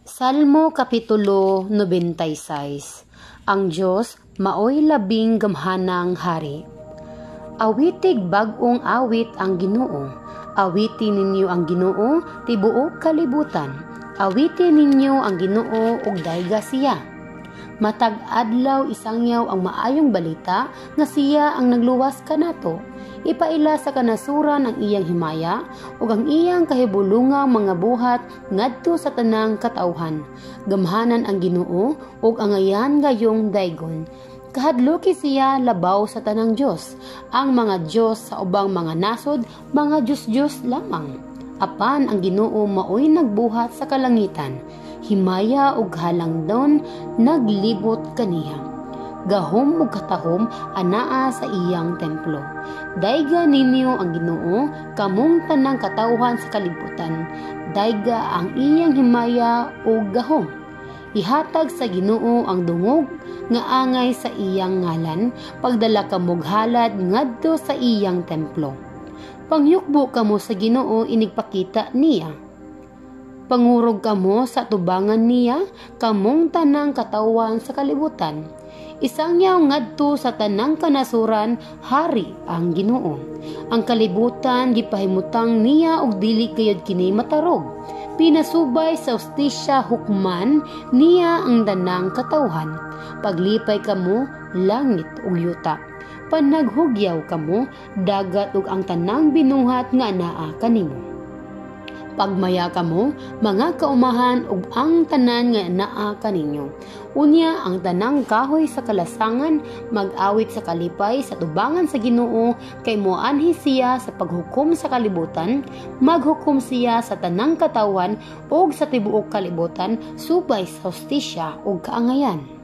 Salmo Kapitulo 96. Ang Dios maoy labing gamhanang hari. Awitig bag-ong awit ang Ginoo. Awiti ninyo ang Ginoo tibuok kalibutan. Awiti ninyo ang Ginoo ug dayga siya. Matag adlaw isangyaw ang maayong balita nga siya ang nagluwas kanato. Ipaila sa kanasuran ang iyang himaya ug ang iyang kahibulungang mga buhat ngadto sa tanang katawhan. Gamhanan ang Ginoo ug angayan gayong daygon. Kahadluki siya labaw sa tanang Dios. Ang mga Dios sa ubang mga nasod, mga Dios-Dios lamang. Apan ang Ginoo maoy nagbuhat sa kalangitan. Himaya ug halangdon naglibot kaniya. Gahom ug katahom anaa sa iyang templo. Dayga ninyo ang Ginoo, kamong tanang katawhan sa kalibutan. Dayga ang iyang himaya ug gahom. Ihatag sa Ginoo ang dungog nga angay sa iyang ngalan, pagdala kamog halad ngadto sa iyang templo. Pangyukbo kamo sa Ginoo inigpakita niya. Pangurog kamo sa tubangan niya, kamong tanang katawan sa kalibutan. Isangyaw ngadto sa tanang kanasuran, hari ang Ginoo. Ang kalibutan gipahimutang niya og dili kayod kini matarog. Pinasubay sa ustisya hukman niya ang danang katawhan. Paglipay kamo, langit ug yuta. Panaghugyaw kamo, dagat ug ang tanang binuhat nga naa kanimo. Pagmaya kamo, mga kaumahan ug ang tanan nga naa kaninyo. Unya ang tanang kahoy sa kalasangan mag-awit sa kalipay sa tubangan sa Ginoo, kay moanhi siya sa paghukom sa kalibutan, maghukom siya sa tanang katawan ug sa tibuok kalibutan subay sa hustisya ug kaangayan.